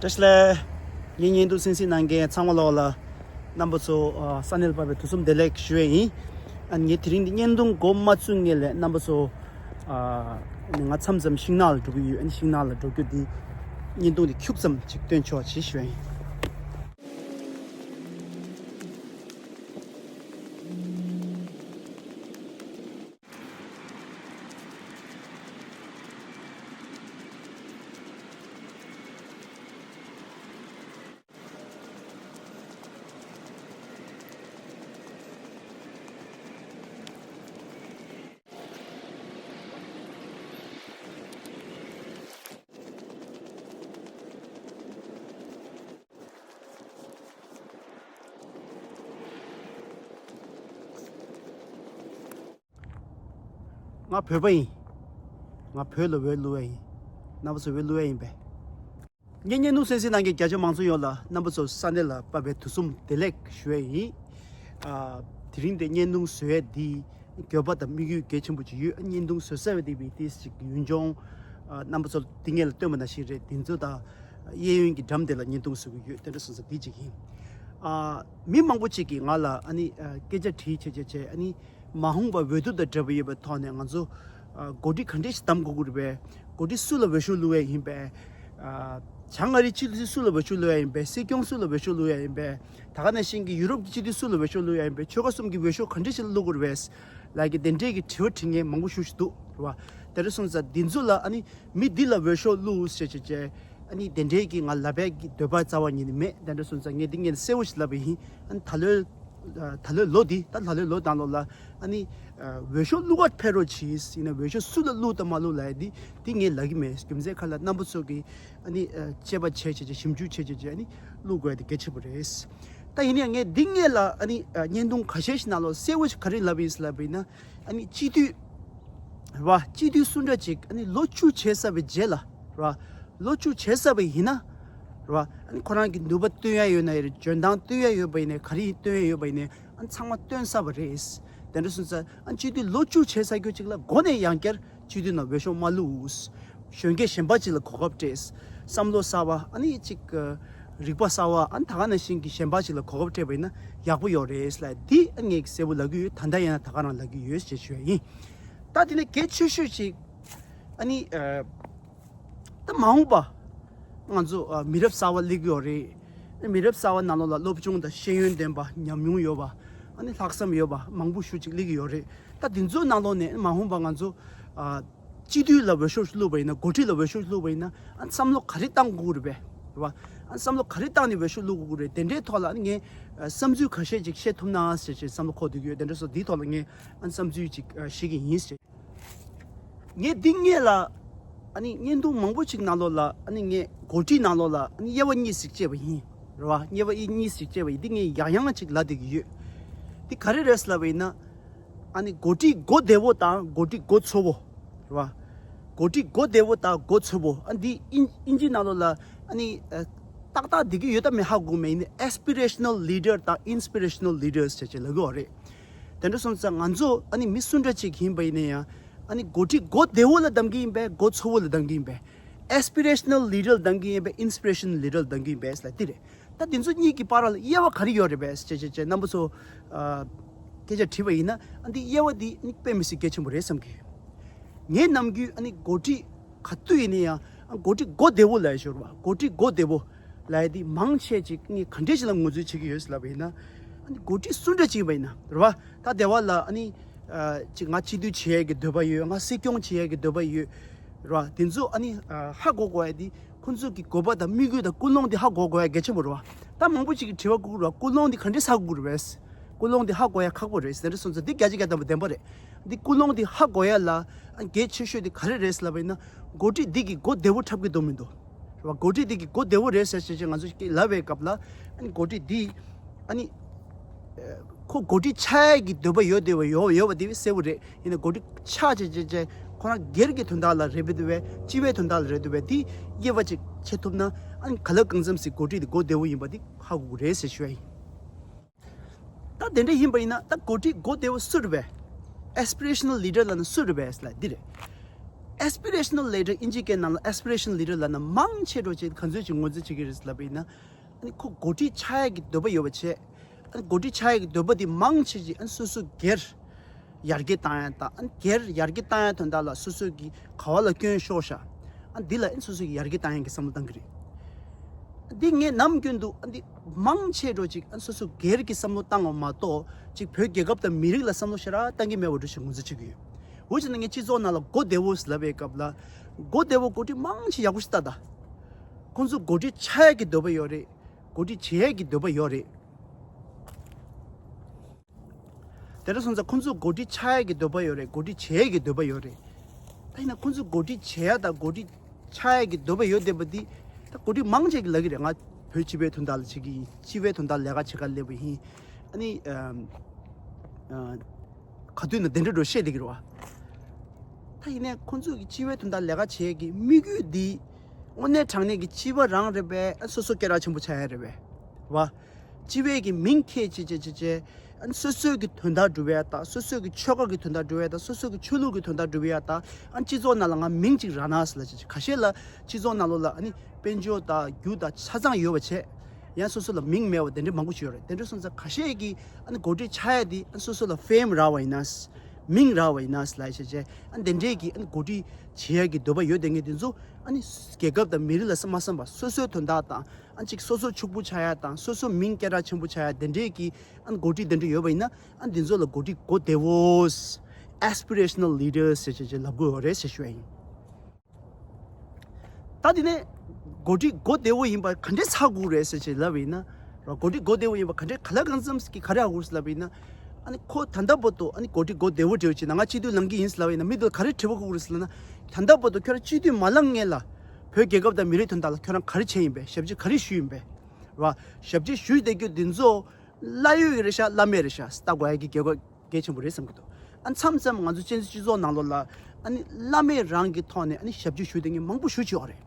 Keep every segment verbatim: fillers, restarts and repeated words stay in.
བཀྲ་ཤིས་བདེ་ལེགས། ངའི་བརྙན་ཐུང་གསན་གཟིགས་གནང་མཁན་ཚང་མ་ལོག་ལ་རྣམ་པ་ཚོ་ཨ་ས་གནས་ལ་བབས་པའི་དུས་གསུམ་བདེ་ལེགས་ཞུ་ཡས་ཡིན། ཨ་ངས་དེ་རིང་འདི་བརྙན་ཐུང་འགོ་མ་བཙུགས་སྔོན་ལ་རྣམ་པ་ཚོ་ཨ་ང་མཚམས་མཚམས་ཤིང་ནགས་ལ་འགྲོ་གི་ཡོད། ཨ་ནི་ཤིང་ནགས་ལ་འགྲོ་རྒྱུ་འདི་བརྙན་ཐུང་འདི་ཁྱུག་ཙམ་ཅིག་སྟོན་ཆོག་ཅེས་ཞུ་ཡས་ཡིན། ང་བོད་པ་ཡིན། ང་བོད་ལ་འོས་བླུག་ཡ་ཡིན། རྣམ་པ་ཚོ་འོས་བླུག་ཡ་ཡིན་པས། ངའི་བརྙན་ཐུང་གསན་གཟིགས་གནང་མཁན་རྒྱ་ཆེ་མང་ཚོགས་ཡོངས་ལ་རྣམ་པ་ཚོ་ས་གནས་ལ་བབས་པའི་དུས་གསུམ་བདེ་ལེགས་ཞུ་ཡ་ཡིན། ཨ་དེ་རིང་འདི་བརྙན་ཐུང་བཟོ་ཡ་འདི་འགྱོད་པ་དང་དམིགས་ཡུལ་གལ་ཆེན་པོ་ཅིག་ཡོད། བརྙན་ཐུང་བཟོ་ས་བ་འདི་བི་ཏིས་ཅིག་ཡུལ་ལྗོངས་ཨ་རྣམ་པ་ཚོ་འདི་ངེད་ལ་སྟོན་པ་ནང་བཞིན་རེད། འདི་ཚོ་དང་གཡས་གཡོན་གྱི་འགྲམ་དེ་ལ་བརྙན་ཐུང་བཟོ་གི་ཡོད། དེ་འདྲ་སོང་ཙང་འདི་ཅིག་ཡིན། ཨ་མི་མང་པོ་ཅིག་གིས་ང་ལ་ཨ་ནི་ཨ་སྐད་ཆ་དྲིས་བྱས་བྱས་བྱས་ཨ་ནི། མ་འོངས་པ་འོས་བསྡུ་དང་འབྲེལ་བ་ཡོད་པའི་ཐོག་ནས་ང་ཚོ་ཨ་འགོ་ཁྲིད་ག་འདྲས་ཤིག་གདམ་དགོས་ཀྱི་རེད་པས། འགོ་ཁྲིད་སུ་ལ་འོས་ཤོག་བླུག་ཡས་ཡིན་པས། ཨ་བྱང་ཨ་རིའི་སྤྱི་འཐུས་སུ་ལ་འོས་ཤོག་བླུག་ཡས་ཡིན་པས། སྲིད་སྐྱོང་སུ་ལ་འོས་ཤོག་བླུག་ཡས་ཡིན་པས། ད་ག་ནང་བཞིན་གྱི་ཡུ་རོབ་ཀྱི་སྤྱི་འཐུས་སུ་ལ་འོས་ཤོག་བླུག་ཡས་ཡིན་པས། ཆོལ་ཁ་གསུམ་གྱི་འོས་ཤོག་ག་འདྲས་ཤིག་ལ་བླུག་དགོས་རེད་པས། ལབ་ཀྱི་དེ་འདྲས་ཀྱི་དྲི་བ་དྲི་མཁན་མང་པོ་ཞེ་པོ་ཅིག་འདུག་རེད་པ། དེ་འདྲ་སོང་ཙང་འདི་ཚོ་ལ་ཨ་ནི་མི་འདི་ལ་འོས་ཤོག་བླུགས་ཟེར་བྱས་བྱས། ཨ་ནི་དེ་འདྲའི་གི་ང་ལབ་པའི་གི་འདོད་པ་རྩ་བ་ཉིད་ནས་མེད། དེ་འདྲ་སོང་ཙང་ངས་འདི་ངས་གསལ་བོ་ཞིག་ལབ་པ་ཡིན། ཨ་ནི་ད་ལོའི་ད་ལོའི་ལོ་འདི་ད་ད་ལོའི་ལོ་དང་ལོ་ལ་ཨ་ནི་འོས་ཤོག་བླུག་ག་ཕེབས་རོགས་གྱིས་ཡིན་ན་འོས་ཤོག་སུ་ལ་བླུག་དང་མ་བླུག་ལབ་ཡ་འདི་འདི་ངས་ལབ་ཀྱི་མེད། རྒྱུ་མཚན་ག་ལ་རྣམ་པ་ཚོ་གི་ཨ་ནི་དཔྱད་པ་བྱས་བྱས་བྱས་ཞིབ་འཇུག་བྱས་བྱས་བྱས་ཨ་ནི་བླུག་དགོས་ཡ་དེ་གལ་ཆེན་པོ་རེད། ད་ཡིན་ན་ཡང་ངས་འདི་ངས་ལ་ཨ་ནི་བརྙན་ཐུང་ཁ་ཤས་ཤིག་ནང་ལོགས་གསལ་བོ་ཞིག་ག་རེ་ལབ་ཡིན་ཟེར་ལབ་པ་ཡིན་ན། ཨ་ནི་སྤྱི་འཐུས་རེད་པ། སྤྱི་འཐུས་སུ་འདྲ་ཅིག་ཨ་ནི་ལོ་བཅུ་བྱས་ཚར་བའི་རྗེས་ལ་རེད་པ། ལོ་བཅུ་བྱས་ཚར་བ་ཡིན་ན་རེད་པ། ཨ་ནི་ཁོ་རང་གི་ནུས་པ་བཏོན་ཡ་ཡོད་ན་ཡང་རེད། འཇོན་ཐང་བཏོན་ཡ་ཡོད་པ་ཡིན་ནའི་ག་རེ་བཏོན་ཡ་ཡོད་པ་ཡིན་ནའི་ཨ་ནི་ཚང་མ་བཏོན་ཚར་བ་རེད། དེ་འདྲ་སོང་ཙང་ཨ་ནི་སྤྱི་འཐུས་ལོ་བཅུ་བྱས་ཚར་རྒྱུ་ཅིག་ལ་མགོ་ནས་ཡང་བསྐྱར་སྤྱི་འཐུས་ནང་འོས་ཤོག་མ་བླུགས། གཞོན་སྐྱེས་གཞན་པ་ཅིག་ལ་གོ་སྐབས་སྤྲད། བསམ་བློ་གསར་པ་ཨ་ནི་ཅིག་རིག་པ་གསར་པ་ཨ་ནི་ད་ག་ནང་བཞིན་གྱི་གཞན་པ་ཅིག་ལ་གོ་སྐབས་སྤྲད་པ་ཡིན་ན་ཡག་པོ་ཡོད་རེད་ལབ་འདི་ཨ་ངས་གསལ་པོ་ལབ་ཀྱི་ཡོད། ད་ལྟ་ཡིན་ན་ད་ག་རང་ལབ་ཀྱི་ཡོད་ཅེས་ཞུ་ཡ་ཡིན། ད་དེ་ནས་གལ་ཆེ་ཤོས་ཅིག་ཨ་ནི་ད་མ་འོངས་པ་ང་ཚོ་མི་རབས་གསར་པ་སླེབས་ཀྱི་ཡོད་རེད། མི་རབས་གསར་པ་ནང་ལོགས་ལ་སློབ་སྦྱོང་དང་ཤེས་ཡོན་ལྡན་པ་ཉམས་མྱོང་ཡོད་པ་ཨ་ནི་ལྷག་བསམ་ཡོད་པ་མང་པོ་ཞེ་ཅིག་སླེབས་ཀྱི་ཡོད་རེད། ད་དེ་ཚོའི་ནང་ལོགས་ནས་མ་འོངས་པ་ང་ཚོ་སྤྱི་འཐུས་ལ་འོས་ཤོག་བླུགས་པ་ཡིན་ན། འགོ་ཁྲིད་ལ་འོས་ཤོག་བླུགས་པ་ཡིན་ན་ཨ་བསམ་བློ་ག་རེ་བཏང་དགོས་རེད་པས། རེད་པ། ཨ་བསམ་བློ་ག་རེ་བཏང་ནས་འོས་ཤོག་བླུགས་དགོས་རེད། དེ་འདྲའི་ཐོག་ལ་ཨ་ནི་ངས་བསམ་ཚུལ་ཁ་ཤས་ཅིག་བཤད་ཐུབ་ན་ཟེར་བྱས་བསམ་བློ་འཁོར་བསྡད་ཀྱི་ཡོད། དེ་འདྲ་སོང་དེའི་ཐོག་ལ་ངས་ཨ་བསམ་ཚུལ་ཅིག་བཤད་ཀྱི་ཡིན་ཟེར། ངས་འདི་སྔོན་ལ་ཨ་ནི་བརྙན་ཐུང་མང་པོ་ཅིག་ནང་ལོགས་ལ་ཨ་ནི་ངས་འགོ་ཁྲིད་ནང་ལོགས་ལ་ཨ་ནི་དབྱེ་བ་གཉིས་ཤིག་བྱས་པ་ཡིན། རེད་པ། དབྱེ་བ་གཉིས་ཤིག་བྱས་པ་ཡིན། འདི་ངས་ཡང་ཡང་ཅིག་ལབ་བསྡད་ཀྱི་ཡོད། འདི་ག་རེ་རེད་ལབ་པ་ཡིན་ན། ཨ་ནི་འགོ་ཁྲིད་མགོ་བདེ་བོ་དང་འགོ་ཁྲིད་མགོ་ཚོ་བོ། རེད་པ། འགོ་ཁྲིད་མགོ་བདེ་བོ་དང་མགོ་ཚོ་བོ། ཨ་འདི་ཨིན་ཨིན་ཇི་ནང་ལོགས་ལ་ཨ་ནི་ཏག་ཏག་བསྡད་ཀྱི་ཡོད་དམ་མེད་ཧ་གོ་མེད། ཡིན་ནའི་aspirational leader དང་inspirational leaders བྱས་བྱས་ལབ་ཀྱི་ཡོད་རེད། དེ་འདྲ་སོང་ཙང་ང་ཚོ་ཨ་ནི་མི་སུ་འདྲ་ཅིག་ཡིན་པ་ཡིན་ན་ཡང་ཨ་ནི་འགོ་ཁྲིད་མགོ་བདེ་བོ་ལ་གདམ་གྱི་ཡིན་པས། མགོ་ཚོ་བོ་ལ་གདམ་གྱི་ཡིན་པས། aspirational leader ལ་གདམ་གྱི་ཡིན་པས། inspirational leader ལ་གདམ་གྱི་ཡིན་པས་ལབ་འདི་རེད། ད་འདི་ཚོ་གཉིས་ཀྱི་བར་ལ་དབྱེ་བ་ག་རེ་ཡོད་རེད་པས་ཅེས་ཅེས་ཅེས་རྣམ་པ་ཚོ་ཨ་སྐད་ཆ་དྲིས་པ་ཡིན་ན་ཨ་འདི་དབྱེ་བ་འདི་ནི་དཔེ་མི་སྲིད་གལ་ཆེན་པོ་རེད་བསམ་གི། ངའི་ནམ་རྒྱུན་ཨ་ནི་འགོ་ཁྲིད་ག་དུས་ཡིན་ན་ཡང་ཨ་འགོ་ཁྲིད་མགོ་བདེ་བོ་ལབ་ཡ་ཞོར་བ་འགོ་ཁྲིད་མགོ་བདེ་བོ་ལབ་ཡ་འདི་མང་ཆེ་ཅིག་ངས་ག་འདྲས་ཞིག་ལ་ངོས་འཛིན་བྱེད་ཀྱི་ཡོད་ཟེར་ལབ་པ་ཡིན་ན། ཨ་ནི་འགོ་ཁྲིད་སུ་འདྲ་ཅིག་ཡིན་པ་ཡིན་ན་རེད་བ། ད་སྡེ་བ་ལ་ཨ་ནི་ཨ་ཅིག་ང་སྤྱི་འཐུས་བྱེད་ཡས་ཀྱི་འདོད་པ་ཡོད། ང་སྲིད་སྐྱོང་བྱེད་ཡས་ཀྱི་འདོད་པ་ཡོད། རེད་བ། དེ་ཚོ་ཨ་ནི་ཨ་ཧ་གོ་དགོས་ཡ་དེ་ཁོ་ཚོ་གི་དགོས་པ་དང་དམིགས་ཡུལ་དང་ཀུན་སློང་དེ་ཧ་གོ་དགོས་ཡ་གལ་ཆེན་པོ་རེད་བ། ད་མང་པོ་ཅིག་གིས་དྲི་བ་བཀོད་ཀྱི་རེད་བ། ཀུན་སློང་དེ་ག་འདྲས་ཧ་གོ་དགོས་རེད་པས། ཀུན་སློང་དེ་ཧ་གོ་ཡ་ཁག་པོ་རེད་ཟེར་འདྲ་སོང་ཙང་འདི་བརྒྱ་ཆ་བརྒྱ་ཐམ་པ་བདེན་པ་རེད། འདི་ཀུན་སློང་དེ་ཧ་གོ་ཡ་ལ་ཨ་གལ་ཆེ་ཤོས་དེ་ག་རེ་རེད་ཟེར་ལབ་པ་ཡིན་ན། འགོ་ཁྲིད་འདི་གི་མགོ་བདེ་བོ་འཁྲབ་ཀྱི་འདུག་མི་འདུག་རེད་བ། འགོ་ཁྲིད་འདི་གི་མགོ་བདེ་བོ་རེད་ཟེར་བྱས་བྱས་ང་ཚོ་ལབ་པའི་སྐབས་ལ་ཨ་ནི་འགོ་ཁྲིད་འདི་ཨ་ནི། ཁོ་འགོ་ཁྲིད་ཆགས་ཡས་ཀྱི་འདོད་པ་ཡོད་བསྡད་པ་ཡོད་ཡོད་པ་དེ་གསལ་པོ་རེད། ཡིན་ན་འགོ་ཁྲིད་ཆགས་བྱས་བྱས་བྱས་ཁོ་རང་སྒེར་གྱི་དོན་དག་ལ་རེད་འདུག་པས། སྤྱི་པའི་དོན་དག་ལ་རེད་འདུག་པས། དེ་དབྱེ་བ་ཅིག་ཕྱེ་ཐུབ་ན་ཨ་ནི་ག་ལ་གང་འཚམ་ཞིག་འགོ་ཁྲིད་དེ་མགོ་བདེ་བོ་ཡིན་པ་དེ་ཧ་གོ་གི་རེད་ཟེར་ཞུ་ཡ་ཡིན། ད་དེ་འདྲ་ཡིན་པ་ཡིན་ན་ད་འགོ་ཁྲིད་མགོ་བདེ་བོ་སུ་རེད་པས། aspirational leader ལབ་ན་སུ་རེད་པས་ལབ་འདི་རེད། aspirational leader ཨིན་ཇི་སྐད་ནང་ལ་aspirational leader ལབ་ན་མང་ཆེ་འགྲོ་ཆེ་ག་ཚོད་ཅིག་ངོས་འཛིན་བྱེད་ཀྱི་རེད་ལབ་པ་ཡིན་ན། ཨ་ནི་ཁོ་འགོ་ཁྲིད་ཆགས་ཡག་གི་འདོད་པ་ཡོད་པ་བྱས། ཨ་ནི་འགོ་ཁྲིད་ཆགས་ཡག་གི་འདོད་པ་དེ་མང་ཆེ་ཅིག་ཨ་ནི་སོ་སོ་སྒེར་ཡར་རྒྱས་བཏང་ཡག་དང་། ཨ་ནི་སྒེར་ཡར་རྒྱས་བཏང་ཡག་དོན་དག་ལ་སོ་སོ་གི་ག་བ་ལ་སྐྱོན་ཤོར་ཤག་ཨ་ནི་འདི་ལ་ཨ་ནི་སོ་སོ་གི་ཡར་རྒྱས་བཏང་ཡག་གི་བསམ་བློ་བཏང་གི་རེད། འདི་ངས་ནམ་རྒྱུན་དུ་འདི་མང་ཆེ་འགྲོ་ཅིག་ཨ་སོ་སོ་སྒེར་གྱི་བསམ་བློ་བཏང་བ་མ་གཏོགས་ཅིག་བོད་རྒྱལ་ཁབ་དང་མི་རིགས་ལ་བསམ་བློ་ཞེ་དྲག་བཏང་གི་མེད་པ་འདྲ་ཞིག་ངོས་འཛིན་བྱེད་ཀྱི་ཡོད། འོ་བྱས་ན་ངས་སྤྱི་ཚོགས་ནང་ལ་མགོ་བདེ་བོ་ལབ་པའི་སྐབས་ལ། མགོ་བདེ་བོ་འགོ་ཁྲིད་མང་ཆེ་ཡག་པོ་ཞིག་ལྟ་ད། ཁོང་ཚོ་འགོ་ཁྲིད་ཆགས་ཡག་གི་འདོད་པ་ཡོད་རེད། འགོ་ཁྲིད་བྱེད་ཡག་གི་འདོད་པ་ཡོད་རེད། དེ་འདྲ་སོང་ཙང་ཁོང་ཚོ་འགོ་ཁྲིད་ཆགས་ཡག་གི་འདོད་པ་ཡོད་རེད། འགོ་ཁྲིད་བྱེད་ཡག་གི་འདོད་པ་ཡོད་རེད། ད་ཡིན་ན་ཁོང་ཚོ་འགོ་ཁྲིད་བྱེད་ཡག་དང་འགོ་ཁྲིད་ཆགས་ཡག་གི་འདོད་པ་ཡོད་བསྡད་པ་འདི། ད་འགོ་ཁྲིད་མང་ཆེ་གིས་ལབ་ཀྱི་རེད། ང་བོད་སྤྱི་པའི་དོན་དག་ལ་བྱེད་ཀྱི་ཡིན། སྤྱི་པའི་དོན་དག་ལས་ཀ་བྱེད་ག་སླེབས་པ་ཡིན། ཨ་ནི་ཨམ། ཨ། ག་དུས་ན་དེ་འདྲ་འགྲོ་བཤད་བསྡད་ཀྱི་རེད་བ། ད་ཡིན་ནའི་ཁོང་ཚོ་གི་སྤྱི་པའི་དོན་དག་ལས་ཀ་བྱེད་ཀྱི་དམིགས་ཡུལ་འདི་དངོས་གནས་དྲང་གནས་ཀྱི་སྤྱི་པ་རང་རེད་པས། ཨ་སོ་སོ་སྐད་གྲགས་ཆེན་པོ་ཆགས་ཡ་རེད་པས། བ། སྤྱི་པའི་གི་མིང་ཁྱེར་བྱས་བྱས་བྱས་བྱས། ཨ་སོ་སོའི་གི་དོན་དག་སྒྲུབ་ཡ་དང་། སོ་སོའི་གི་ཆོལ་ཁ་གི་དོན་དག་སྒྲུབ་ཡ་དང་། སོ་སོའི་གི་ཆོས་ལུགས་གི་དོན་དག་སྒྲུབ་ཡ་དང་། ཨ་སྤྱི་ཚོགས་ནང་ལ་ང་མིང་གཅིག་རག་ན་ཟེར་ལ་བྱས་བྱས། ཁ་ཤས་ལ་སྤྱི་ཚོགས་ནང་ལོགས་ལ་ཨ་ནི་དཔལ་འབྱོར་དང་རྒྱུ་དང་ཆ་ཚང་ཡོད་པ་བྱས། ཡང་སོ་སོ་ལ་མིང་མེད་པ་དེ་འདྲ་མང་པོ་ཞིག་ཡོད་རེད། དེ་འདྲ་སོང་ཙང་ཁ་ཤས་ཀྱིས་ཨ་ནི་འགོ་ཁྲིད་ཆགས་ཡ་དེ་ཨ་ནི་སོ་སོ་ལ་ཕེམ་རག་པ་ཡིན་ན། མིང་རག་པ་ཡིན་ན་ལབ་བྱས་བྱས། ཨ་ནི་དེ་འདྲས་ཀྱི་ཨ་ནི་འགོ་ཁྲིད་བྱེད་ཡ་གི་འདོད་པ་ཡོད་བསྡད་མཁན་དེ་ཚོ། ཨ་ནི་རྒྱལ་ཁབ་དང་མི་རིགས་ལ་མ་བསམ་པ། སོ་སོའི་དོན་དག་དང་། ཨ་ཅིག་སོ་སོ་ཕྱུག་པོ་ཆགས་ཡ་དང་། སོ་སོ་མིང་སྐད་གྲགས་ཆེན་པོ་ཆགས་ཡ་དེ་འདྲས་ཀྱི་ཨ་ནི་འགོ་ཁྲིད་དེ་འདྲ་ཡོད་པ་ཡིན་ན། ཨ་ནི་དེ་ཚོ་ལ་འགོ་ཁྲིད་མགོ་བདེ་བོ། aspirational leaders ཟེར་བྱས་བྱས་ལབ་དགོས་ཡོད་རེད་ཟེར་ཞུ་ཡ་ཡིན། ད་དེ་ནས་འགོ་ཁྲིད་མགོ་བདེ་བོ་ཡིན་པ་ག་འདྲས་ཆགས་དགོས་རེད་ཟེར་བྱས་ལབ་པ་ཡིན་ན། ར། འགོ་ཁྲིད་མགོ་བདེ་བོ་ཡིན་པ་ག་འདྲས་ག་ལ་གང་འཚམ་གྱིས་ག་རེ་ཧ་གོ་རེད་ལབ་པ་ཡིན་ན། ཨ་ནི་ཁོ་ད་ལྟ་བར་དུ་ཨ་ནི་འགོ་ཁྲིད་མགོ་བདེ་བོ་འདྲ་བོ་ཅིག་ན་ང་སྤྱི་འཐུས་ལངས་ཀྱི་ཡིན་ལབ་པ་ཡིན་ན། མི་དེ་ལ་ག་རེ་དྲི་བ་དགོས་རེད་ལབ་ན། ད་ལྟ་བར་དུ་ཁྱོད་རང་སྤྱི་འཐུས་མ་ལངས་སྔོན་ལ་བོད་རྒྱལ་ཁབ་དང་མི་རིགས་དོན་དག་ལ་ཁྱོད་རང་ག་རེ་བྱས་ཡིན་པས། ཞབས་ཕྱི་ག་རེ་ཞུས་ཡིན་པས། ར། ཞབས་ཕྱི་ཞུས་བསྡད་རྒྱུ་འདི་ཚོ་བླ་ཡོད་རེད་ཤག་བླ་མེད་རེད་ཤག་ལྟ་དགོས་ཡ་གི་དགོས་མཁོ་གལ་ཆེན་པོ་རེད་བསམ་གྱི་འདུག་ཨ་མཚམས་མཚམས་ང་ཚོ་སྤྱི་སྤྱི་ཚོགས་ནང་ལོགས་ལ་ཨ་ནི་བླ་མེད་རང་གི་ཐོག་ནས་ཨ་ནི་ཞབས་ཕྱི་ཞུ་བསྡད་མཁན་མང་པོ་ཞེ་ཅིག་ཡོད་རེད།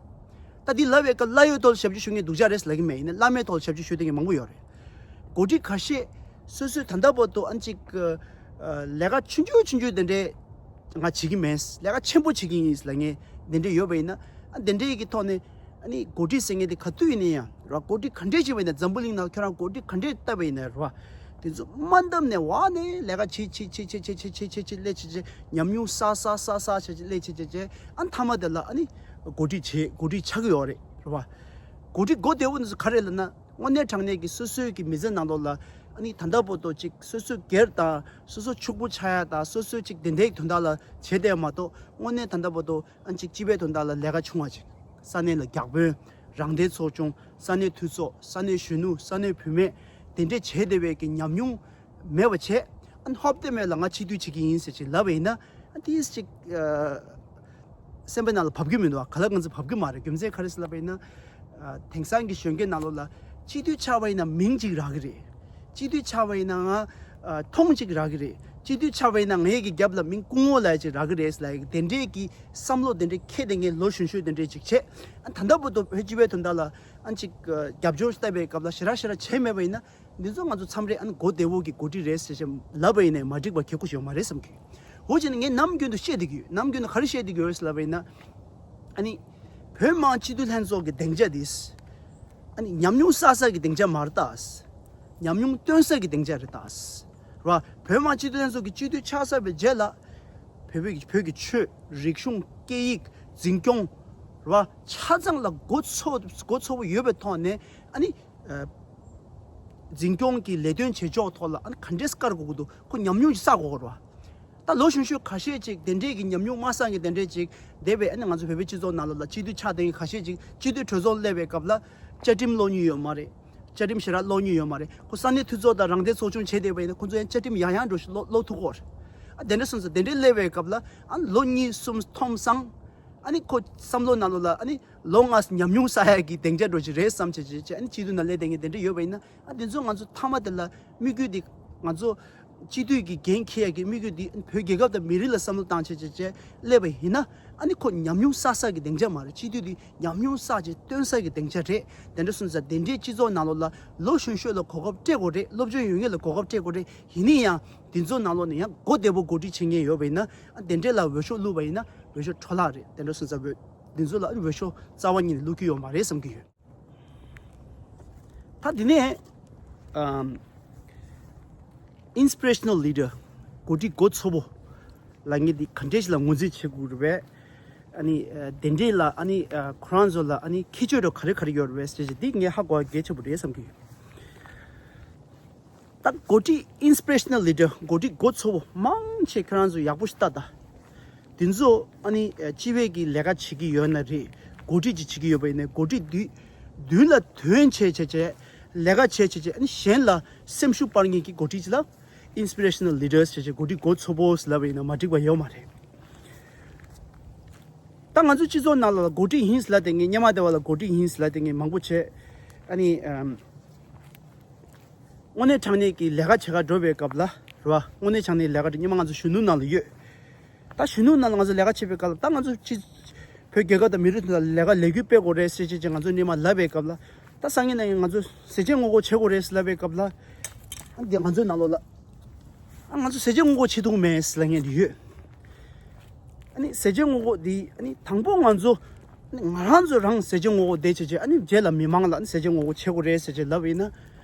ད་འདི་ལབ་པའི་སྐབས་བླ་ཡོད་ཐོག་ལ་ཞབས་ཕྱི་ཞུ་མཁན་སྡུག་ཅག་རེད་ལབ་ཀྱི་མེད། ཡིན་ནའི་བླ་མེད་ཐོག་ལ་ཞབས་ཕྱི་ཞུ་བསྡད་མཁན་མང་པོ་ཡོད་རེད། འགོ་ཁྲིད་ཁ་ཤས་སོ་སོས་ད་ལྟ་བར་དུ་ཨ་ནི་ཅིག་ཨ་ལས་ཀ་ཆུང་ཆུང་ཆུང་ཆུང་དེ་འདྲས་ང་བྱེད་ཀྱི་མེད། ལས་ཀ་ཆེན་པོ་བྱེད་ཀྱི་ཡིན་ལབ་མཁན་དེ་འདྲས་ཡོད་པ་ཡིན་ན། ཨ་དེ་འདྲས་ཀྱི་ཐོག་ནས། ཨ་ནི་འགོ་ཁྲིད་ཟེར་མཁན་དེ་ག་དུས་ཡིན་ན་ཡང་ར། འགོ་ཁྲིད་ག་འདྲས་བྱས་པ་ཡིན་ན། འཛམ་བུ་གླིང་ནང་ཁྱོད་རང་འགོ་ཁྲིད་ག་འདྲས་བཏབ་པ་ཡིན་ན་ར། དེ་ཚོ་མ་འདམ་ནས་བ་ནས་ལས་ཀ་བྱེད་བྱེད་བྱེད་བྱེད་བྱེད་ལས་བྱེད་བྱེད་བྱེད། ཉམས་མྱོང་བསགས་བསགས་བསགས་བསགས་བྱེད་བྱེད་ལས་བྱེད་བྱེད་བྱེད། ཨ་མཐའ་མ་དེ་ལ་ཨ་ནི་འགོ་ཁྲིད་བྱེད། འགོ་ཁྲིད་ཆགས་ཀྱི་ཡོད་རེད་ར་བ། འགོ་ཁྲིད་མགོ་བདེ་བོ་འདི་ཚོ་ག་རེ་ལབ་ན། དངོས་གནས་དྲང་གནས་ཀྱི་སོ་སོའི་གི་མི་ཚེ་ནང་ལོགས་ལ་ཨ་ནི་ད་ལྟ་བར་དུ་ཅིག་སོ་སོ་སྒེར་དང་། སོ་སོ་ཕྱུག་པོ་ཆགས་ཡ་དང་། སོ་སོའི་ཅིག་དེ་འདྲའི་དོན་དག་ལ་བྱས་བསྡད་མ་གཏོགས། དངོས་གནས་ད་ལྟ་བར་དུ་ཨ་ཅིག་སྤྱི་པའི་དོན་དག་ལ་ལས་ཀ་ཆུང་བ་ཅིག་ས་གནས་ལ་བརྒྱ་དཔོན། རང་བདེན་ཚོགས་ཆུང་། ས་གནས་འཐུས་ཚོགས། ས་གནས་གཞོན་ནུ། ས་གནས་བུད་མེད། དེ་འདྲས་བྱས་བསྡད་པའི་གི་ཉམས་མྱོང་མེད་པ་བྱས། ཨ་ནི་ཧོབ་སྟེ་མེད་ལ་ང་སྤྱི་འཐུས་བྱེད་ཀྱི་ཡིན་ཟེར་ཅིག་ལབ་པ་ཡིན་ན། ཨ་དེས་ཅིག་ཨ་སེམས་པའི་ནང་ལ་བབ་ཀྱི་མི་འདུག་བ། ག་ལ་གང་འཚམ་བབ་ཀྱི་མ་རེད། རྒྱུ་མཚན་ག་རེ་ཟེར་ལབ་པ་ཡིན་ན། ཨ་དེང་སང་གི་གཞོན་སྐྱེས་ནང་ལོགས་ལ་སྤྱི་འཐུས་ཆགས་པ་ཡིན་ན་མིང་གཅིག་རག་གི་རེད། སྤྱི་འཐུས་ཆགས་པ་ཡིན་ན་ང་ཨ་མཐོང་གཅིག་རག་གི་རེད། སྤྱི་འཐུས་ཆགས་པ་ཡིན་ན་ངའི་གི་རྒྱབ་ལ་མིང་སྐུ་ངོ་ལབ་ཡ་ཅིག་རག་གི་རེད་ཟེར་ལབ་ཡ་གི་དེ་འདྲས་ཀྱི་བསམ་བློ་དེ་འདྲས་འཁྱེར་བསྡད་མཁན་ལོ་གཞོན་གཞོན་དེ་འདྲས་ཅིག་བྱས། ཨ་ད་ལྟ་བར་དུ་བོད་སྤྱི་པའི་དོན་དག་ལ་ཨ་ཅིག་ཨ་རྒྱབ་སྐྱོར་བཏབ་པའི་སྐབས་ལ་ཞེ་དྲག་ཞེ་དྲག་བྱས་མེད་པ་ཡིན་ན། འདི་ཚོ་ང་ཚོ་མཚམས་རེ་ཨ་ནི་མགོ་བདེ་བོ་གི་འགོ་ཁྲིད་རེད་ཟེར་བྱས་ལབ་པ་ཡིན་ནའི་མ་འགྲིག་པ་གལ་ཁོ་ཞིག་ཡོད་མ་རེད་བསམ་གི། འོ་བྱས་ནས་ངས་ནམ་རྒྱུན་དུ་བཤད་བསྡད་ཀྱི་ཡོད། ནམ་རྒྱུན་དུ་ག་རེ་བཤད་བསྡད་ཀྱི་ཡོད་ཟེར་ལབ་པ་ཡིན་ན། ཨ་ནི་བོད་མིའི་སྤྱི་འཐུས་ལྷན་ཚོགས་ཀྱི་སྡིངས་ཆ་འདི། ཨ་ནི་ཉམས་མྱོང་བསགས་ས་གི་སྡིངས་ཆ་མ་རེད་ད། ཉམས་མྱོང་སྟོན་ས་གི་སྡིངས་ཆ་རེད་ད། ར། བོད་མིའི་སྤྱི་འཐུས་ལྷན་ཚོགས་ཀྱི་སྤྱི་འཐུས་ཆགས་ཚར་བའི་རྗེས་ལ། བོད་བོད་ཀྱི་བོད་ཀྱི་ཆོས། རིག་གཞུང་། སྐད་ཡིག་འཛིན་སྐྱོང་། ར། ཆ་ཚང་ལ་མགོ་ཚོ་མགོ་ཚོ་བོ་ཡོད་པའི་ཐོག་ནས་ཨ་ནི། ཨ། འཛིན་སྐྱོང་གི་ལས་དོན་བྱེད་ཕྱོགས་ཐོག་ལ་ཨ་ནི་ག་འདྲས་བཀར་དགོས་ཀྱི་འདུག་ཁོ་ཉམས་མྱོང་ཞིག་བསགས་དགོས་ཀྱི་རེད་བ། ད་ལོ་གཞོན་གཞོན་ཁ་ཤས་ཅིག་དེ་འདྲས་ཀྱི་ཉམས་མྱོང་མ་བསགས་མཁན་དེ་འདྲས་ཅིག་བསྡད་པའི་ཨ་ནི་ང་ཚོ་བོད་པའི་སྤྱི་ཚོགས་ནང་ལོགས་ལ་སྤྱི་འཐུས་ཆགས་བསྡད་མཁན་ཁ་ཤས་ཅིག་སྤྱི་འཐུས་གྲོས་ཚོགས་སླེབས་པའི་སྐབས་ལ་བཅའ་ཁྲིམས་ཀློག་མྱོང་ཡོད་མ་རེད། བཅའ་ཁྲིམས་ཞེ་དྲག་ཀློག་མྱོང་ཡོད་མ་རེད། ཁོ་ས་གནས་འཐུས་ཚོགས་དང་རང་བདེན་ཚོགས་ཆུང་བྱས་བསྡད་པ་ཡིན་ན་ཁོ་ཚོ་ཡང་བཅའ་ཁྲིམས་ཡང་ཡང་འགྲོ་ཞིག་ཀློག་ཀློག་ཐུབ་ཀྱི་ཡོད་རེད། ཨ་དེ་འདྲ་སོང་ཙང་དེ་འདྲས་སླེབས་པའི་སྐབས་ལ་ཨ་ལོ་གཉིས་གསུམ་ཐོན་སོང་། ཨ་ནི་ཁོ་བསམ་བློ་ནང་ལོགས་ལ་ཨ་ནི་ལོ་ལྔ་ཉམས་མྱོང་བསགས་ཡག་གི་སྡིངས་ཆ་འདྲ་ཅིག་རེད་བསམ་བྱས་བྱས་བྱས། ཨ་ནི་སྤྱི་འཐུས་ནང་སླེབས་བསྡད་མཁན་དེ་འདྲ་ཡོད་པ་ཡིན་ན། ཨ་དེ་ཚོ་ང་ཚོ་མཐའ་མ་དེ་ལ་དམིགས་ཡུལ་དེ་ང་ཚོ་སྤྱི་འཐུས་ཀྱི་འགན་འཁྱེར་ཡག་གི་དམིགས་ཡུལ་དེ་བོད་རྒྱལ་ཁབ་དང་མི་རིགས་ལ་བསམ་བློ་བཏང་བྱས་བྱས་བྱས་སླེབས་པ་ཡིན་ན། ཨ་ནི་ཁོ་ཉམས་མྱོང་བསགས་ས་གི་སྡིངས་ཆ་མ་རེད། སྤྱི་འཐུས་འདི་ཉམས་མྱོང་བསགས་བྱས་སྟོན་ས་གི་སྡིངས་ཆ་རེད། དེ་འདྲ་སོང་ཙང་དེ་འདྲའི་སྤྱི་ཚོགས་ནང་ལོགས་ལ་ལོ་གཞོན་ཤོས་ལ་གོ་སྐབས་སྤྲད་དགོས་རེད། སློབ་སྦྱོང་ཡོད་མཁན་ལ་གོ་སྐབས་སྤྲད་དགོས་རེད། ཡིན་ན་ཡང་དེ་ཚོ་ནང་ལོགས་ནས་ཡང་གོ་བདེ་པོ་འགོ་ཁྲིད་བྱེད་མཁན་ཡོད་པ་ཡིན་ན། ཨ་དེ་འདྲས་ལ་འོས་ཤོག་བླུགས་པ་ཡིན་ན་འོས་ཤོག་འཕྲོ་བརླག་རེད། དེ་འདྲ་སོང་ཙང་འོས་དེ་ཚོ་ལ་འོས་ཤོག་རྩ་བ་ཉིད་ནས་བླུག་རྒྱུ་ཡོད་མ་རེད་བསམ་གྱི་ཡོད། ད་དེ་ནས་ཨམ། Inspirational Leader། འགོ་ཁྲིད་མགོ་ཚོས་པོ་ལབ་མཁན་འདི་ག་འདྲས་ཞིག་ལ་ངོས་འཛིན་བྱེད་དགོས་རེད་པས། ཨ་ནི་ཨ་དེ་འདྲས་ལ་ཨ་ནི་ཨ་ཁོ་རང་ཚོ་ལ་ཨ་ནི་ཁྱད་ཆོས་འདྲ་ག་རེ་ག་རེ་ཡོད་རེད་པས་ཟེར་བྱས་འདི་ངས་ཧ་གོ་བ་གལ་ཆེན་པོ་རེད་བསམ་གྱི་ཡོད། ད་འགོ་ཁྲིད་Inspirational Leader། འགོ་ཁྲིད་མགོ་ཚོས་པོ་མང་ཆེ་ཁྱེད་རང་ཚོ་ཡག་པོ་ཞིག་ལྟ་ད། དེ་ཚོ་ཨ་ནི་ཨ་སྤྱི་པའི་གི་ལས་ཀ་བྱེད་ཀྱི་ཡོད་ན་རེད། འགོ་ཁྲིད་ཅིག་བྱེད་ཀྱི་ཡོད་པ་ཡིན་ན་འགོ་ཁྲིད་དུས་མདུན་ལ་དོན་བྱས་བྱས་བྱས་ལས་ཀ་བྱས་བྱས་བྱས། ཨ་ནི་གཞན་ལ་སེམས་ཤུགས་སྤར་མཁན་གྱི་འགོ་ཁྲིད་ཅིག་ལ་Inspirational Leaders་བྱས་བྱས། འགོ་ཁྲིད་མགོ་ཚོས་པོ་ཟེར་ལབ་པ་ཡིན་ན་མ་འགྲིག་པ་ཡོད་མ་རེད། ད་ང་ཚོ་སྤྱི་ཚོགས་ནང་ལ་འགོ་ཁྲིད་ཡིན་ཟེར་ལབ་བསྡད་མཁན། སྔོན་མ་དེ་བ་ལ་འགོ་ཁྲིད་ཡིན་ཟེར་ལབ་བསྡད་མཁན་མང་པོ་བྱས། ཨ་ནི་ཨམ། དངོས་གནས་དྲང་གནས་ཀྱི་ལས་ཀ་བྱེད་གར་འགྲོ་བའི་སྐབས་ལ་རེད་པ། དངོས་གནས་དྲང་གནས་ལས་ཀ་དེ་སྔོན་མ་ང་ཚོ་གཞོན་ནུ་ནང་ལ་ཡོད། ད་གཞོན་ནུ་ནང་ལ་ང་ཚོ་ལས་ཀ་བྱེད་པའི་སྐབས་ལ་ད་ང་ཚོ་ཅི་བོད་རྒྱལ་ཁབ་དང་མི་རིགས་དེ་ལ་ལས་ཀ་ལས་འགུལ་སྤེལ་དགོས་རེད་ཟེར་བྱས་བྱས་ང་ཚོ་སྔོན་མ་ལབ་པའི་སྐབས་ལ། ད་སང་ཉིན་གནངས་ཉིན་ང་ཚོ་ཟས་བཅད་ངོ་རྒོལ་བྱེད་དགོས་རེད་ཟེར་ལབ་པའི་སྐབས་ལ། ཨ་འདི་ང་ཚོའི་ནང་ལོགས་ལ། ཨ་ང་ཚོ་ཟས་བཅད་ངོ་རྒོལ་བྱེད་ཐུབ་མེད་ཟེར་ལབ་མཁན་དེ་ཡོད། ཨ་ནི་ཟས་བཅད་ངོ་རྒོལ་འདི་ཨ་ནི་དང་པོ་ང་ཚོ་ཨ་ནི་ང་རང་ཚོ་རང་ཟས་བཅད་ངོ་རྒོལ་བསྡད་བྱས་བྱས། ཨ་ནི་རྗེས་ལ་མི་མང་ལ་ཨ་ནི་ཟས་བཅད་ངོ་རྒོལ་བྱེད་དགོས་རེད་ཟེར་བྱས་ལབ་པ་ཡིན་ན།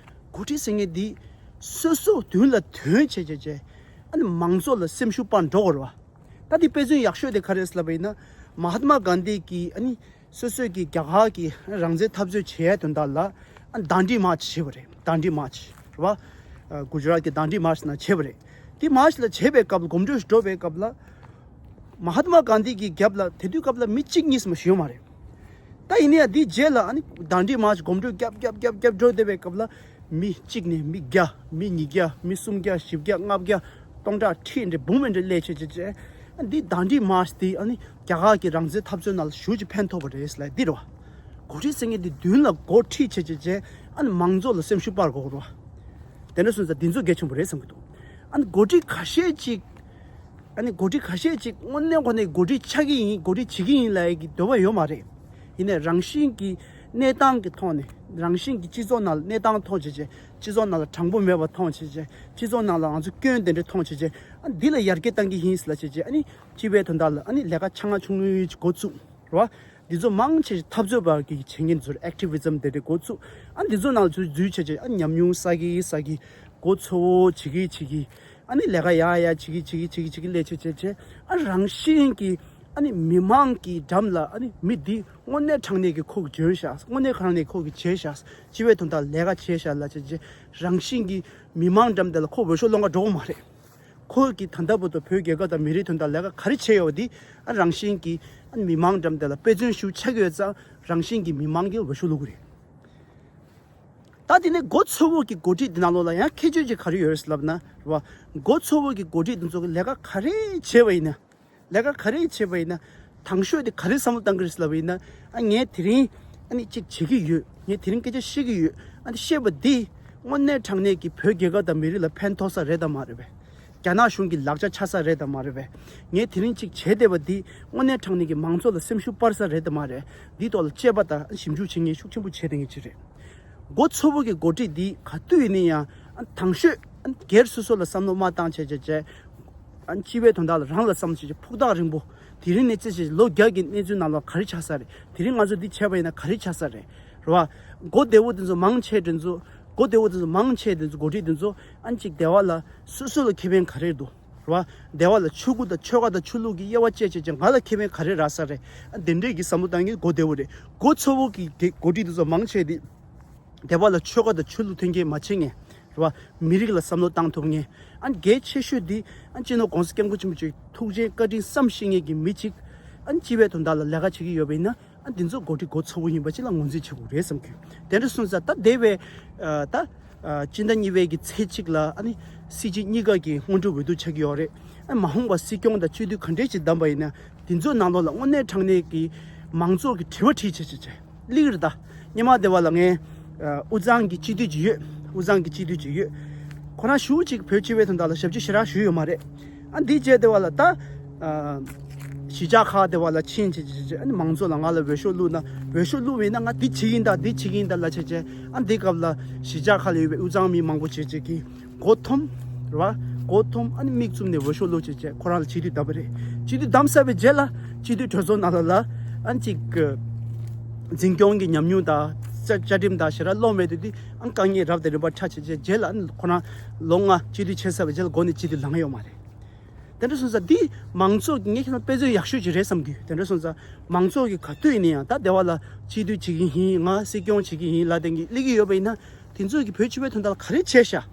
འགོ་ཁྲིད་ཟེར་མཁན་འདི་སོ་སོ་མདུན་ལ་དོན་བྱས་བྱས་བྱས། ཨ་ནི་མང་ཚོགས་ལ་སེམས་ཤུགས་སྤར་འགྲོ་དགོས་རེད་པ། ད་འདི་དཔེ་མཚོན་ཡག་ཤོས་དེ་ག་རེ་རེད་ལབ་པ་ཡིན་ན། མ་ཧཱ་ཏྨ་གྷན་དྷི་གིས་ཨ་ནི་སོ་སོའི་གི་རྒྱ་གར་གྱི་རང་བཙན་འཐབ་རྩོད་བྱེད་ཡ་དོན་དག་ལ་ཨ་ནི་དཱན་ཌི་མཱར་ཆི་བྱས་པ་རེད། དཱན་ཌི་མཱར་ཆི་རེད་པ། ཨ་གུ་ཇི་རཱཏ་གི་དཱན་ཌི་མཱར་ཆི་ནང་བྱས་པ་རེད། དེ་མཱར་ཆི་ལ་བྱེད་པའི་སྐབས་ལ་གོམ་བགྲོད་འགྲོ་བའི་སྐབས་ལ། མ་ཧཱ་ཏྨ་གྷན་དྷི་གི་རྒྱབ་ལ་དེ་དུས་སྐབས་ལ་མི་གཅིག་གཉིས་མ་ཞིག་ཡོད་མ་རེད། ད་ཡིན་ན་ཡང་དེའི་རྗེས་ལ་ཨ་ནི་དཱན་ཌི་མཱར་ཆི་གོམ་བགྲོད་རྒྱབ་རྒྱབ་རྒྱབ་རྒྱབ་འགྲོ་བསྡད་པའི་སྐབས་ལ། མི་གཅིག་ནས་མི་བརྒྱ། མི་ཉིས་བརྒྱ། མི་སུམ་བརྒྱ། བཞི་བརྒྱ། ལྔ་བརྒྱ། སྟོང་ཕྲག་ཁྲི་འདྲ་འབུམ་འདྲ་སླེབས་བྱས་བྱས་བྱས། འདི་དཱན་ཌི་མཱར་ཆི་འདི་ཨ་ནི་རྒྱ་གར་གྱི་རང་བཙན་འཐབ་རྩོད་ནང་ལ་ཞེ་པོ་ཅིག་ཕན་ཐོགས་པ་རེད་ཟེར་ལབ་འདི་རེད་པ། འགོ་ཁྲིད་ཟེར་མཁན་འདི་མདུན་ལ་འགོ་ཁྲིད་བྱས་བྱས་བྱས། ཨ་ནི་མང་ཚོགས་ལ་སེམས་ཤུགས་སྤར་དགོས་རེད་པ། དེ་འདྲ་སོང་ཙང་འདི་ཚོ་གལ་ཆེན་པོ་རེད་བསམ་གྱི་འདུག་ཨ་ནི་འགོ་ཁྲིད་ཁ་ཤས་ཅིག་ཨ་ནི་འགོ་ཁྲིད་ཁ་ཤས་ཅིག་དངོས་གནས་ཁོ་ནས་འགོ་ཁྲིད་ཆགས་ཀྱི་ཡིན། འགོ་ཁྲིད་བྱེད་ཀྱི་ཡིན་ལབ་ཡ་གི་འདོད་པ་ཡོད་མ་རེད། ཡིན་ནའི་རང་བཞིན་གྱི་གནས་སྟངས་ཀྱི་ཐོག་ནས། རང་བཞིན་གྱི་སྤྱི་ཚོགས་ནང་ལ་གནས་སྟངས་མཐོང་བྱས་བྱས། སྤྱི་ཚོགས་ནང་ལ་དྲང་པོ་མེད་པ་མཐོང་བྱས་བྱས། སྤྱི་ཚོགས་ནང་ལ་ང་ཚོ་སྐྱོན་དེ་འདྲ་མཐོང་བྱས་བྱས། ཨ་འདི་ལ་ཡར་རྒྱས་གཏང་གི་ཡིན་ཟེར་ལབ་བྱས་བྱས། ཨ་ནི་སྤྱི་པའི་དོན་དག་ལ་ཨ་ནི་ལས་ཀ་ཆུང་ང་ཆུང་ངུ་ཅིག་འགོ་བཙུགས་རེད་པ། འདི་ཚོ་མང་ཆེ་འཐབ་རྩོད་པ་གི་བྱེད་མཁན་ཚོར་ཨེག་ཊི་བི་ཛམ་དེ་འདྲ་འགོ་བཙུགས། ཨ་འདི་ཚོ་ནང་ལ་ཚུར་འཛུལ་བྱས་བྱས། ཨ་ཉམས་མྱོང་བསགས་ཀྱི་བསགས་ཀྱི། མགོ་ཚོས་པོ་བྱེད་ཀྱི་བྱེད་ཀྱི། ཨ་ནི་ལས་ཀ་ཡག་ཡག་བྱེད་ཀྱི་བྱེད་ཀྱི་བྱེད་ཀྱི་བྱེད་ཀྱི་སླེབས་བྱས་བྱས་བྱས། ཨ་རང་བཞིན་གྱིས་ཨ་ནི་མི་མང་གི་འགྲམ་ལ་ཨ་ནི་མི་འདི་དངོས་གནས་དྲང་གནས་ཀྱི་ཁོ་གིས་འཇོན་ཤག་དངོས་གནས་དྲང་གནས་ཁོ་གིས་བྱས་ཤག་སྤྱི་པའི་དོན་དག་ལས་ཀ་བྱས་ཤག་ལབ་བྱས་བྱས། རང་བཞིན་གྱིས་མི་མང་འགྲམ་དེ་ལ་ཁོ་འོས་ཤོག་སློང་ག་འགྲོ་གི་མ་རེད། ཁོ་གིས་ད་ལྟ་བར་དུ་བོད་རྒྱལ་ཁབ་དང་མི་རིགས་དོན་དག་ལས་ཀ་ག་རེ་བྱས་ཡོད་པ་འདི་ཨ་རང་བཞིན་གྱིས་ཨ་ནི་མི་མང་འགྲམ་དེ་ལ་དཔེ་མཚོན་ཞིག་ཆགས་ཀྱི་ཡོད་ཙང་། རང་བཞིན་གྱིས་མི་མང་གིས་འོས་ཤོག་བླུག་གི་རེད། ད་དེ་ནས་མགོ་ཚོས་པོ་གི་འགོ་ཁྲིད་འདི་ནང་ལོགས་ལ་ཡང་ཁྱད་ཆོས་ཅིག་ག་རེ་ཡོད་རེད་ལབ་ན་རེད་པ། མགོ་ཚོས་པོ་གི་འགོ་ཁྲིད་འདི་ཚོ་གིས་ལས་ཀ་ག་རེ་བྱས་པ་ཡིན་ན། ལས་ཀ་ག་རེ་བྱས་པ་ཡིན་ན། དང་ཤོས་དེ་ག་རེ་བསམ་བློ་བཏང་གི་རེད་ལབ་པ་ཡིན་ན། ཨ་ངས་དེ་རིང་ཨ་ནི་ཅིག་བྱེད་ཀྱི་ཡོད། ངས་དེ་རིང་སྐད་ཆ་བཤད་ཀྱི་ཡོད། ཨ་ནི་བཤད་པ་འདི་དངོས་གནས་དྲང་གནས་ཀྱི་བོད་རྒྱལ་ཁབ་དང་མི་རིགས་ལ་ཕན་ཐོགས་ས་རེད་དམ་མ་རེད་པས། རྒྱ་ནག་གཞུང་གི་ལག་ཆ་ཆགས་ས་རེད་དམ་མ་རེད་པས། ངས་དེ་རིང་ཅིག་བྱས་བསྡད་པ་འདི་དངོས་གནས་དྲང་གནས་ཀྱི་མང་ཚོགས་ལ་སེམས་ཤུགས་སྤར་ས་རེད་དམ་མ་རེད། འདིའི་ཐོག་ལ་དཔྱད་པ་དང་ཞིབ་འཇུག་བྱེད་མཁན་ཤུགས་ཆེན་པོ་བྱེད་བསྡད་མཁན་ཅིག་རེད། མགོ་ཚོས་པོ་གི་འགོ་ཁྲིད་འདི་ག་དུས་ཡིན་ན་ཡང་། ཨ་དང་ཤོས་ཨ་སྒེར་སོ་སོ་ལ་བསམ་བློ་མ་བཏང་བྱས་བྱས་བྱས། ཨ་སྤྱི་པའི་དོན་དག་ལ་རང་ལ་བསམ་བྱས་བྱས། ཕུགས་ཐག་རིང་པོ། དེ་རིང་ནས་བརྩིས་བྱས་ལོ་བརྒྱ་གི་གནས་ཚུལ་ནང་ལ་ག་རེ་ཆགས་ས་རེད། དེ་རིང་ང་ཚོ་འདི་བྱས་པ་ཡིན་ན་ག་རེ་ཆགས་ས་རེད། རེད་པ། མགོ་བདེ་པོ་དེ་ཚོ་མང་ཆེ་དེ་ཚོ། མགོ་བདེ་པོ་དེ་ཚོ་མང་ཆེ་དེ་ཚོ། འགོ་ཁྲིད་དེ་ཚོ་ཨ་ཅིག་སྡེ་བ་ལ་སོ་སོ་ལ་ཁེ་ཕན་ག་རེ་འདུག་རེད་པ། སྡེ་བ་ལ་ཆོས་སྐུ་དང་ཆོལ་ཁ་དང་ཆོས་ལུགས་ཀྱི་དབྱེ་བ་བཅད་བྱས་བྱས་ང་ལ་ཁེ་ཕན་ག་རེ་རག་ས་རེད། ཨ་དེ་འདྲས་ཀྱི་བསམ་བློ་བཏང་མཁན་མགོ་བདེ་པོ་རེད། མགོ་ཚོས་པོ་གི་འགོ་ཁྲིད་དེ་ཚོ་མང་ཆེ་དེ། སྡེ་བ་ལ་ཆོལ་ཁ་དང་ཆོས་ལུགས་འཐེན་འཁྱེར་མ་བྱེད་མཁན། རེད་པ། མི་རིགས་ལ་བསམ་བློ་བཏང་ཐུབ་མཁན། ཨ་གལ་ཆེ་ཤོས་འདི་ཨ་སྤྱི་ནོར་༸གོང་ས་༸སྐྱབས་མགོན་ཆེན་པོ་མཆོག་ཐུགས་རྗེ་བཀའ་དྲིན་བསམ་ཤེས་མཁན་གྱི་མི་གཅིག་ཨ་སྤྱི་པའི་དོན་དག་ལ་ལས་ཀ་བྱེད་ཀྱི་ཡོད་པ་ཡིན་ན། ཨ་འདི་ཚོ་འགོ་ཁྲིད་མགོ་ཚོས་པོ་ཡིན་པ་ཅིག་ལ་ངོས་འཛིན་བྱེད་དགོས་རེད་བསམ་གྱི། དེ་འདྲ་སོང་ཙང་ད་འདས་པའི་ཨ་ད་ཨ་སྤྱི་ཟླ་གཉིས་པའི་གི་ཚེས་གཅིག་ལ་ཨ་ནི་སྲིད་སྤྱི་གཉིས་ཀ་གི་སྔོན་འགྲོ་འོས་བསྡུ་ཆགས་ཀྱི་ཡོད་རེད། ཨ་མ་འོངས་པ་སྲིད་སྐྱོང་དང་སྤྱི་འཐུས་ག་འདྲས་ཅིག་བདམས་པ་ཡིན་ན། དེ་ཚོའི་ནང་ལོགས་ལ་དངོས་གནས་དྲང་གནས་ཀྱི་མང་ཚོགས་ཀྱི་དྲི་བ་དྲིས་བྱས་བྱས་བྱས་སླེབས་ཀྱི་རེད། ད་སྔོན་མ་དེ་བ་ལ་ངས་ཨ་དབུས་གཙང་གི་སྤྱི་འཐུས་ཅིག་ཡོད། དབུས་གཙང་གི་སྤྱི་འཐུས་ཅིག་ཡོད། ཁོ་རང་ཞེ་པོ་ཅིག་བོད་སྤྱི་པའི་དོན་དག་ལ་ཞབས་ཕྱི་ཞེ་དྲག་ཞུས་ཡོད་མ་རེད། ཨ་འདི་བྱས་དེ་བ་ལ་ད་ཨ་ གཞིས་ཆགས་ཁག་དེ་བ་ལ་ཕྱིན་བྱས་བྱས་བྱས་ཨ་ནི་མང་ཚོགས་ལ་ང་ལ་འོས་ཤོག་བླུགས་ན། འོས་ཤོག་བླུགས་པ་ཡིན་ན་ང་འདི་བྱེད་ཀྱི་ཡིན་ད། འདི་བྱེད་ཀྱི་ཡིན་ད་ལབ་བྱས་བྱས། ཨ་འདི་སྐབས་ལ་གཞིས་ཆགས་ཁག་ལ་ཡོད་པའི་དབུས་གཙང་མི་མང་པོ་བྱས་བྱས་ཀྱིས་མགོ་འཐོམས། རེད་བ། མགོ་འཐོམས། ཨ་ནི་མིག་བཙུམ་ནས་འོས་ཤོག་བླུགས་བྱས་བྱས་ཁོ་རང་ལ་སྤྱི་འཐུས་བདམས་པ་རེད། སྤྱི་འཐུས་བདམས་ཚར་བའི་རྗེས་ལ་སྤྱི་འཐུས་གྲོས་ཚོགས་ནང་ལ་ལ་ཨ་ནི་ཅིག་འཛིན་སྐྱོང་གི་ཉམས་མྱོང་དང་བཅའ་བཅའ་ཁྲིམས་དང་ཞེ་དྲག་ཀློག་མེད་དུས་དེ་ཨ་ནི་དཀའ་ངལ་རབ་དང་རིམ་པར་འཕྲད་བྱས་བྱས། རྗེས་ལ་ཨ་ནི་ཁོ་རང་ལོ་ལྔ་སྤྱི་འཐུས་བྱས་ཚར་བའི་རྗེས་ལ་མགོ་ནས་སྤྱི་འཐུས་ལངས་ཡོད་མ་རེད། དེ་འདྲ་སོང་ཙང་འདི་མང་ཚོགས་ཀྱི་ངས་ཁྱེད་རང་དཔེ་མཛོད་ཡག་ཤོས་ཅིག་རེད་བསམ་གི། དེ་འདྲ་སོང་ཙང་མང་ཚོགས་ཀྱི་ག་དུས་ཡིན་ན་ཡང་ད་སྡེ་བ་ལ་སྤྱི་འཐུས་བྱེད་ཀྱི་ཡིན། ང་སྲིད་སྐྱོང་བྱེད་ཀྱི་ཡིན་ལབ་དེ་གི་སླེབས་ཀྱི་ཡོད་པ་ཡིན་ན། དེ་ཚོ་གི་བོད་སྤྱི་པའི་དོན་དག་ལ་ག་རེ་བྱས་ཤག་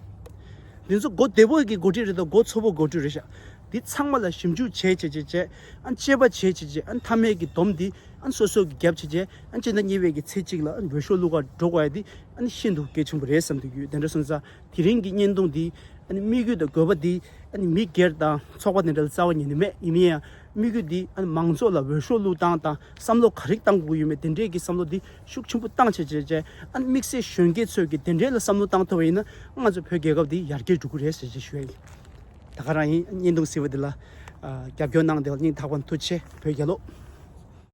དེ་ཚོ་མགོ་བདེ་པོ་གི་འགོ་ཁྲིད་རེད་དང་མགོ་ཚོ་པོ་འགོ་ཁྲིད་རེད་ཤག་འདི་ཚང་མ་ལ་ཞིབ་འཇུག་བྱས་བྱས་བྱས་བྱས། ཨ་ནི་དཔྱད་པ་བྱས་བྱས་བྱས། ཨ་ནི་མཐའ་མའི་གི་སྡོམ་འདི་ཨ་ནི་སོ་སོ་གི་རྒྱབ་བྱས་བྱས། ཨ་ནི་སྤྱི་ཟླ་གཉིས་པའི་གི་ཚེས་གཅིག་ལ་ཨ་ནི་འོས་ཤོག་བླུག་གར་འགྲོ་དགོས་ཡ་འདི་ཨ་ནི་ཤིན་ཏུ་གལ་ཆེན་པོ་རེད་བསམ་གྱི་ཡོད། དེ་འདྲ་སོང་ཙང་དེ་རིང་གི་བརྙན་ཐུང་འདི་ཨ་ནི་དམིགས་ཡུལ་དང་དགོས་པ་འདི་ཨ་ནི་མི་སྒེར་དང་ཚོགས་པ་དེ་འདྲ་ལ་རྩ་བ་ཉིད་ནས་མེད། ཡིན་ན་ཡང་དམིགས་ཡུལ་འདི་ཨ་ནི་མང་ཚོགས་ལ་འོས་ཤོག་བླུག་སྟངས་དང་བསམ་བློ་ག་རེ་གཏང་དགོས་ཀྱི་ཡོད་མེད་དེ་འདྲའི་གི་བསམ་བློ་འདི་ཤུགས་ཆེན་པོ་བཏང་བྱས་བྱས་བྱས། ཨ་ནི་དམིགས་བསལ་གཞོན་སྐྱེས་ཚོས་ཀྱི་དེ་འདྲའི་ལ་བསམ་བློ་བཏང་ཐུབ་པ་ཡིན་ན་ང་ཚོ་བོད་རྒྱལ་ཁབ་འདི་ཡར་རྒྱས་འགྲོ་གི་རེད་ཟེར་བྱས་ཞུ་ཡ་ཡིན། ད་ག་རང་ཡིན། བརྙན་ཐུང་གཟིགས་པ་འདི་ལ་ཨ་རྒྱབ་སྐྱོར་གནང་བསྡད་པ་སྙིང་ཐག་པ་ནས་ཐུགས་རྗེ་ཆེ། བོད་རྒྱལ་ལོ།